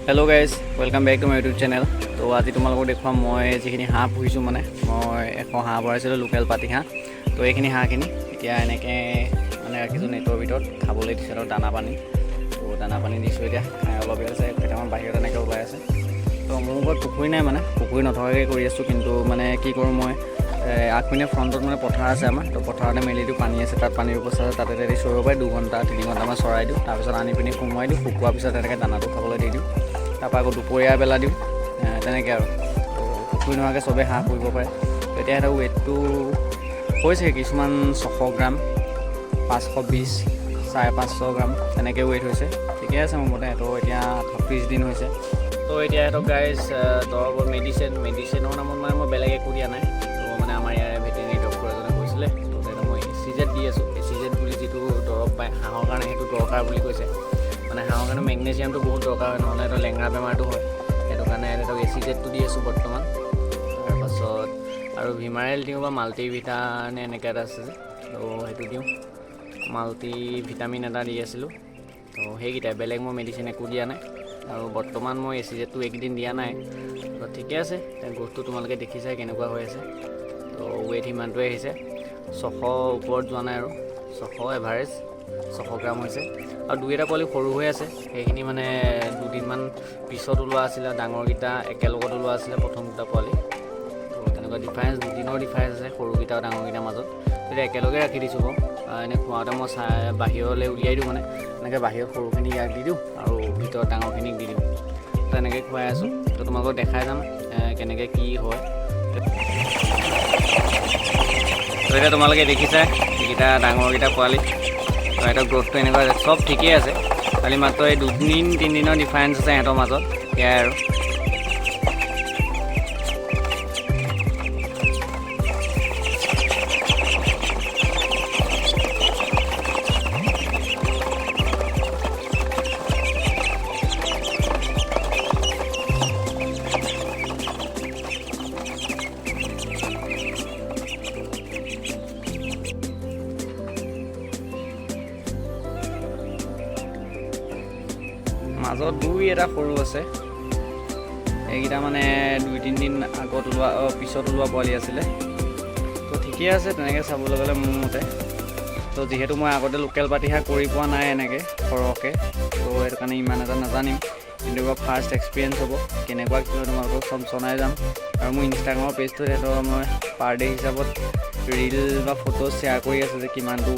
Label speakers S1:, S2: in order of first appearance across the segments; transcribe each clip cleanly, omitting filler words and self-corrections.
S1: Hello guys, welcome back to my YouTube channel. তো আজি তোমালোকক দেখুৱাম মই যিখিনি হাঁহ পুহিছোঁ, মানে মই 100 হাঁহ ভৰাইছিলোঁ, লোকেল পাতি হাঁহ। তো এইখিনি হাঁহখিনি এতিয়া এনেকৈ মানে ৰাখিছোঁ নেটৰ ভিতৰত, খাবলৈ দিছোঁ আৰু দানা পানী। তো দানা পানী দিছোঁ, এতিয়া খাই অলপ আছে, কেইটামান বাহিৰত এনেকৈ ওলাই আছে। তো মোৰ ঘৰত পুখুৰী নাই, মানে পুখুৰী নথকাকৈ কৰি আছোঁ। কিন্তু মানে কি কৰোঁ মই, আগপিনে ফ্ৰণ্টত মানে পথাৰ আছে আমাৰ। তো পথাৰতে মেলি দিওঁ, পানী আছে তাত, পানীৰ ব্যৱস্থা আছে তাতে। তেহেঁতি চৰিব পাৰে, 2 ঘণ্টা 3 ঘণ্টামান চৰাই দিওঁ। তাৰপিছত আনি পিনি সোমোৱাই দিওঁ, শুকোৱাৰ পিছত তেনেকৈ দানাটো খাবলৈ দি দিওঁ। তাৰপৰা আকৌ দুপৰীয়া বেলা দিওঁ, তেনেকৈ আৰু। তো পুখুৰী নোহোৱাকৈ চবেই হাঁহ পুহিব পাৰে। তো এতিয়া সিহঁতৰ ৱেইটটো হৈছে কিছুমান 600 গ্ৰাম, 520, 550 গ্ৰাম তেনেকৈ ৱেইট হৈছে। ঠিকে আছে মোৰ মতে। তো এতিয়া 38 দিন হৈছে। তো এতিয়া সিহঁতক গাইজ দৰৱৰ মেডিচিনৰ নামত মানে মই বেলেগ একো দিয়া নাই। তো মানে আমাৰ ইয়াৰে ভেটেৰিনেৰী ডক্টৰ এজনে কৈছিলে, তো তেনে মই এ চি জেড দি আছোঁ। এ চি জেড বুলি যিটো দৰৱ পায় হাঁহৰ কাৰণে, সেইটো দৰকাৰ বুলি কৈছে। মানে হাঁহৰ কাৰণে মেগনেছিয়ামটো বহুত দৰকাৰ হয়, নহ'লে সিহঁতৰ লেঙৰা বেমাৰটো হয়। সেইটো কাৰণে সিহঁতক এ চি জেডটো দি আছোঁ বৰ্তমান। তাৰপাছত আৰু ভিমাৰেল দিওঁ বা মাল্টি ভিটা নে এনেকৈ এটা আছে যে, তো সেইটো দিওঁ। মাল্টি ভিটামিন এটা দি আছিলোঁ। তো সেইকেইটাই, বেলেগ মই মেডিচিন একো দিয়া নাই। আৰু বৰ্তমান মই এ চি জেডটো এইকেইদিন দিয়া নাই। তো ঠিকে আছে, গ্ৰ'থটো তোমালোকে দেখিছাই কেনেকুৱা হৈ আছে। তো ৱেইট সিমানটোৱে আহিছে, 600 ওপৰত যোৱা নাই আৰু 600 এভাৰেজ 600 গ্ৰাম হৈছে। আৰু দুই এটা পোৱালি সৰু হৈ আছে, সেইখিনি মানে দুদিনমান পিছত ওলোৱা আছিলে, ডাঙৰকেইটা একেলগত ওলোৱা আছিলে প্ৰথম দুটা পোৱালি। তো তেনেকুৱা ডিফাৰেঞ্চ, দুদিনৰ ডিফাৰেঞ্চ আছে সৰুকেইটা আৰু ডাঙৰকেইটাৰ মাজত। তেতিয়া একেলগে ৰাখি দিছোঁ বাৰু। এনেই খুৱাওঁতে মই চাই বাহিৰলৈ উলিয়াই দিওঁ, মানে এনেকৈ বাহিৰত সৰুখিনিক ইয়াক দি দিওঁ আৰু ভিতৰত ডাঙৰখিনিক দি দিওঁ। তেনেকৈ খুৱাই আছোঁ। তো তোমালোকক দেখাই যাম কেনেকৈ কি হয়। তো এতিয়া তোমালোকে দেখিছা এইকেইটা ডাঙৰকেইটা পোৱালি। তো সিহঁতৰ গ্ৰ'থটো এনেকুৱা আছে, চব ঠিকেই আছে, খালি মাত্ৰ এই 2 দিন 3 দিনৰ ডিফাৰেঞ্চ আছে সিহঁতৰ মাজত, সেয়াই আৰু। মাজত দুই এটা সৰু আছে, এইকেইটা মানে 2-3 দিন আগত ওলোৱা, পিছত ওলোৱা পোৱালি আছিলে। তো ঠিকেই আছে তেনেকৈ চাবলৈ গ'লে মোৰ মতে। তো যিহেতু মই আগতে লোকেল পাতিহাঁহ কৰি পোৱা নাই এনেকৈ সৰহকৈ, তো সেইটো কাৰণে ইমান এটা নাজানিম। কিন্তু এইবাৰ ফাৰ্ষ্ট এক্সপিৰিয়েঞ্চ হ'ব, কেনেকুৱা কি হয় তোমালোকক চব জনাই যাম। আৰু মোৰ ইনষ্টাগ্ৰামৰ পেজটোত সিহঁতৰ মই পাৰ ডে হিচাপত ৰিল বা ফটো শ্বেয়াৰ কৰি আছোঁ যে কিমানটো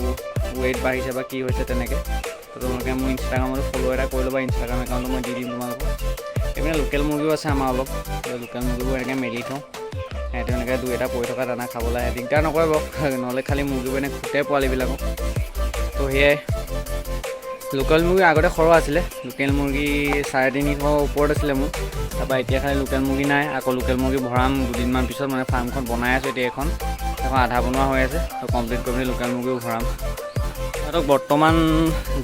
S1: ৱেইট বাঢ়িছে বা কি হৈছে তেনেকৈ। তো তোমালোকে মোৰ ইনষ্টাগ্ৰামতো ফ'ল' এটা কৰি ল'বা, ইনষ্টাগ্ৰাম একাউণ্টটো মই দি দিম তোমালোকক। এইপিনে লোকেল মুৰ্গীও আছে আমাৰ অলপ। লোকেল মুৰ্গীবোৰ এনেকৈ মেলি থওঁ, সিহঁতে এনেকৈ দুই এটা পৰি থকা দানা খাবলৈ আহে, দিগদাৰ নকৰে বাৰু। নহ'লে খালি মুৰ্গীবোৰ এনে খুটে পোৱালিবিলাকক। তো সেয়াই, লোকেল মুৰ্গী আগতে সৰহ আছিলে, লোকেল মুৰ্গী 350 ওপৰত আছিলে মোৰ। তাৰপৰা এতিয়া খালি লোকেল মুৰ্গী নাই। আকৌ লোকেল মুৰ্গী ভৰাম দুদিনমান পিছত। মানে ফাৰ্মখন বনাই আছোঁ এতিয়া, এখন এখন আধা বনোৱা হৈ আছে। তো কমপ্লিট কৰি পিনি লোকেল মুৰ্গীও ভৰাম। সিহঁতক বৰ্তমান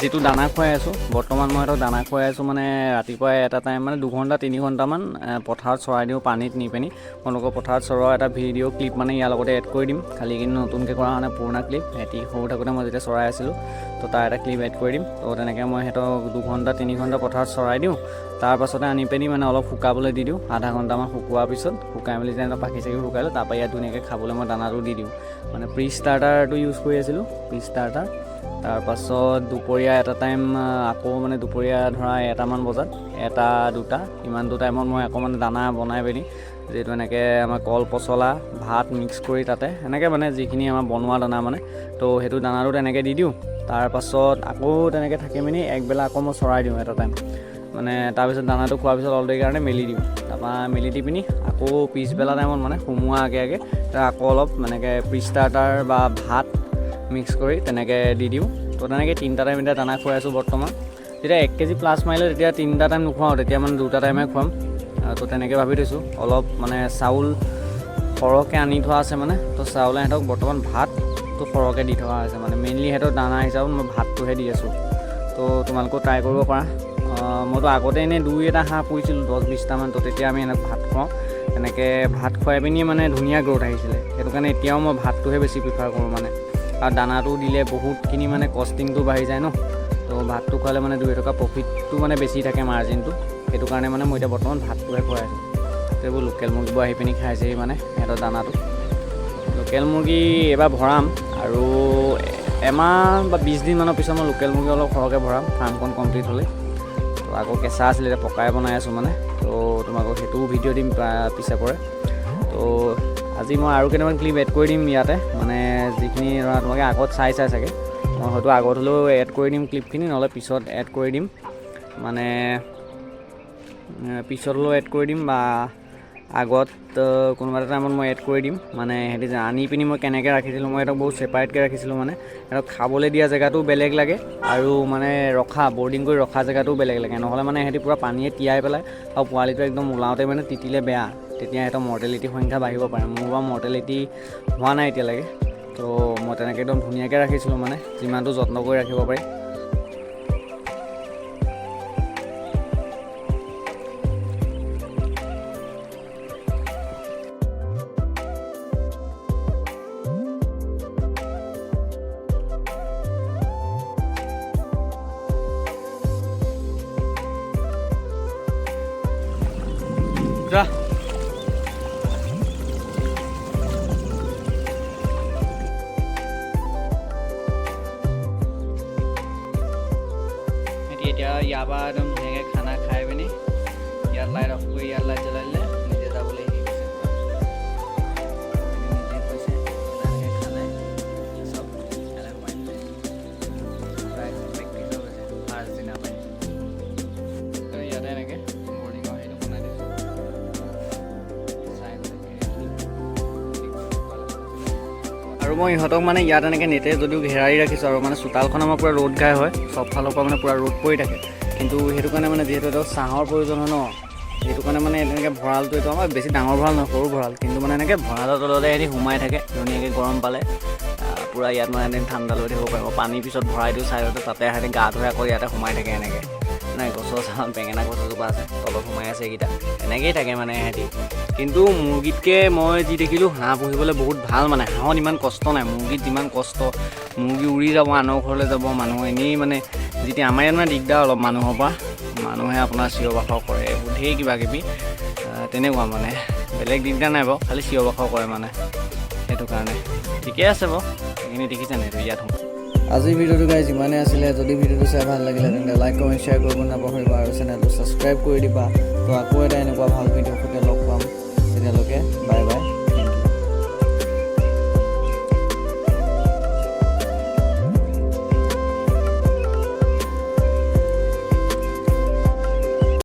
S1: যিটো দানা খুৱাই আছোঁ, বৰ্তমান মই সিহঁতক দানা খুৱাই আছোঁ, মানে ৰাতিপুৱা এটা টাইম, মানে 2 ঘণ্টা 3 ঘণ্টামান পথাৰত চৰাই দিওঁ পানীত নি পিনি। তেওঁলোকৰ পথাৰত চৰোৱা এটা ভিডিঅ' ক্লিপ মানে ইয়াৰ লগতে এড কৰি দিম। খালি কিন্তু নতুনকৈ কৰা মানে পুৰণা ক্লিপ, সিহঁতি সৰু থাকোঁতে মই যেতিয়া চৰাই আছিলোঁ, তো তাৰ এটা ক্লিপ এড কৰি দিম। তো তেনেকৈ মই সিহঁতক 2 ঘণ্টা 3 ঘণ্টা পথাৰত চৰাই দিওঁ। তাৰপাছতে আনি পিনি মানে অলপ শুকাবলৈ দি দিওঁ, আধা ঘণ্টামান শুকোৱাৰ পিছত, শুকাই মেলি যেতিয়া পাখি চাখি শুকাই লওঁ, তাৰপৰা ইয়াত ধুনীয়াকৈ খাবলৈ মই দানাটো দি দিওঁ। মানে প্ৰি ষ্টাৰ্টাৰটো ইউজ কৰি আছিলোঁ, প্ৰি ষ্টাৰ্টাৰ। তাৰপাছত দুপৰীয়া এটা টাইম আকৌ, মানে দুপৰীয়া ধৰা 1টামান বজাত, 1টা 2টা ইমানটো টাইমত মই আকৌ মানে দানা বনাই পিনি, যিটো এনেকৈ আমাৰ কল পচলা ভাত মিক্স কৰি তাতে এনেকৈ মানে যিখিনি আমাৰ বনোৱা দানা মানে, তো সেইটো দানাটো তেনেকৈ দি দিওঁ। তাৰপাছত আকৌ তেনেকৈ থাকি মেলি একবেলা আকৌ মই চৰাই দিওঁ এটা টাইম মানে। তাৰপিছত দানাটো খোৱাৰ পিছত অলপ দেৰি কাৰণে মেলি দিওঁ। তাৰপৰা মেলি দি পিনি আকৌ পিছবেলা টাইমত, মানে সোমোৱা আগে আগে আকৌ অলপ এনেকৈ প্ৰি ষ্টাৰ্টাৰ বা ভাত মিক্স কৰি তেনেকৈ দি দিওঁ। তো তেনেকৈ তিনিটা টাইম এতিয়া দানা খুৱাই আছোঁ বৰ্তমান। যেতিয়া 1 কেজি প্লাছ মাৰিলে তেতিয়া তিনিটা টাইম নোখুৱাওঁ, তেতিয়া মানে দুটা টাইমে খুৱাম। তো তেনেকৈ ভাবি থৈছোঁ। অলপ মানে চাউল সৰহকৈ আনি থোৱা আছে মানে, তো চাউলে সিহঁতক বৰ্তমান ভাতটো সৰহকৈ দি থকা হৈছে। মানে মেইনলি সিহঁতৰ দানা হিচাপত মই ভাতটোহে দি আছোঁ। তো তোমালোকেও ট্ৰাই কৰিব পাৰা। মইতো আগতে এনেই দুই এটা হাঁহ পুহিছিলোঁ, 10-20টামান। তো তেতিয়া আমি এনেকৈ ভাত খুৱাওঁ, তেনেকৈ ভাত খুৱাই পিনি মানে ধুনীয়া গ্ৰ'থ আহিছিলে। সেইটো কাৰণে এতিয়াও মই ভাতটোহে বেছি প্ৰিফাৰ কৰোঁ মানে। আৰু দানাটো দিলে বহুতখিনি মানে কষ্টিংটো বাঢ়ি যায় ন। তো ভাতটো খোৱালে মানে দুই এটকা প্ৰফিটটো মানে বেছি থাকে, মাৰ্জিনটো। সেইটো কাৰণে মানে মই এতিয়া বৰ্তমান ভাতটোহে খুৱাই আছোঁ। তো এইবোৰ লোকেল মুৰ্গীবোৰ আহি পিনি খাইছেহি মানে সিহঁতৰ দানাটো। লোকেল মুৰ্গী এইবাৰ ভৰাম আৰু এমাহ বা 20 দিনমানৰ পিছত মই লোকেল মুৰ্গী অলপ সৰহকৈ ভৰাম, ফাৰ্মখন কমপ্লিট হ'লে। তো আকৌ কেঁচা আছিলে, এতিয়া পকাই বনাই আছোঁ মানে। তো তোমালোকক সেইটোও ভিডিঅ' দিম পিছে পৰে। তো আজি মই আৰু কেইটামান ক্লিপ এড কৰি দিম ইয়াতে, মানে যিখিনি ধৰা তোমালোকে আগত চাই চাই চাগে, মই হয়তো আগত হ'লেও এড কৰি দিম ক্লিপখিনি, নহ'লে পিছত এড কৰি দিম, মানে পিছত হ'লেও এড কৰি দিম বা আগত কোনোবা এটা টাইমত মই এড কৰি দিম। মানে সিহঁতি যে আনি পিনি মই কেনেকৈ ৰাখিছিলোঁ, মই সিহঁতক বহুত ছেপাৰেটকৈ ৰাখিছিলোঁ। মানে সিহঁতক খাবলৈ দিয়া জেগাটোও বেলেগ লাগে আৰু মানে ৰখা, বৰ্ডিং কৰি ৰখা জেগাটোও বেলেগ লাগে। নহ'লে মানে সিহঁতি পূৰা পানীয়ে তিয়াই পেলাই আৰু পোৱালিটো একদম ওলাওঁতে মানে তিতিলে বেয়া, তেতিয়া সিহঁতৰ মৰ্টেলিটি সংখ্যা বাঢ়িব পাৰে। মোৰ বাৰু মৰ্টেলিটি হোৱা নাই এতিয়ালৈকে। তো মই তেনেকৈ একদম ধুনীয়াকৈ ৰাখিছিলোঁ, মানে যিমানটো যত্ন কৰি ৰাখিব পাৰি। যোৱা। সিহঁতি এতিয়া ইয়াৰ পৰা একদম ধুনীয়াকৈ খানা খাই পিনি ইয়াত লাইট অফ কৰি, ইয়াত লাইট জ্বলাই দিলে, নিজে যাবলৈ শিকি গৈছে পুৰা। সিহঁতি নিজে কৈছে, এনেকৈ খালে চব ইয়ালৈ সোমাই দিলে। পূৰা একদম প্ৰেক্টিচ হৈ গৈছে ফাৰ্ষ্ট দিনাৰ পৰাই। তো ইয়াতে এনেকৈ বৰ্ডিঙৰ সেইটো বনাই দিছোঁ। চাই গ'লে আৰু মই ইহঁতক মানে ইয়াত এনেকৈ নেটে যদিও ঘেৰাই ৰাখিছোঁ আৰু মানে চোতালখন আমাৰ পূৰা ৰ'দ ঘাই হয়, চব ফালৰ পৰা মানে পূৰা ৰ'দ পৰি থাকে। কিন্তু সেইটো কাৰণে মানে যিহেতু এইটো ছাঁহৰ প্ৰয়োজন হয় ন, সেইটো কাৰণে মানে এনেকৈ ভঁৰালটো, এইটো আমাৰ বেছি ডাঙৰ ভঁৰাল নহয়, সৰু ভঁৰাল, কিন্তু মানে এনেকৈ ভঁৰালৰ তলতে সিহঁতি সোমাই থাকে ধুনীয়াকৈ। গৰম পালে পূৰা ইয়াত মানে এদিন ঠাণ্ডা লৈ থাকিব পাৰিব। পানী পিছত ভৰাই দিওঁ ছাইডতে, তাতে সিহঁতি গা ধুই আকৌ ইয়াতে সোমাই থাকে এনেকৈ। নাই, গছৰ ছাঁত বেঙেনা গছ এজোপা আছে, তলত সোমাই আছে এইকেইটা। এনেকেই থাকে মানে সিহঁতি। কিন্তু মুৰ্গীতকৈ মই যি দেখিলোঁ, হাঁহ পুহিবলৈ বহুত ভাল। মানে হাঁহত ইমান কষ্ট নাই, মুৰ্গীত যিমান কষ্ট। মুৰ্গী উৰি যাব, আনৰ ঘৰলৈ যাব, মানুহ এনেই মানে যেতিয়া আমাৰ ইয়াত মানে দিগদাৰ অলপ মানুহৰ পৰা, মানুহে আপোনাৰ চিঞৰ বাখৰ কৰে, এইবোৰ ঢেৰ কিবা কিবি তেনেকুৱা। মানে বেলেগ দিগদাৰ নাই বাৰু, খালি চিঞৰ বাখৰ কৰে মানে, সেইটো কাৰণে। ঠিকে আছে বাৰু। সেইখিনি দেখিছে নাই এইটো ইয়াত সোমাই।
S2: আজিৰ ভিডিঅ'টো গাইজ ইমানেই আছিলে। যদি ভিডিঅ'টো চাই ভাল লাগিলে, তেন্তে লাইক, কমেণ্ট, শ্বেয়াৰ কৰিব নাপাহৰিবা আৰু চেনেলটো ছাবস্ক্ৰাইব কৰি দিবা। তো আকৌ এটা এনেকুৱা ভাল ভিডিঅ'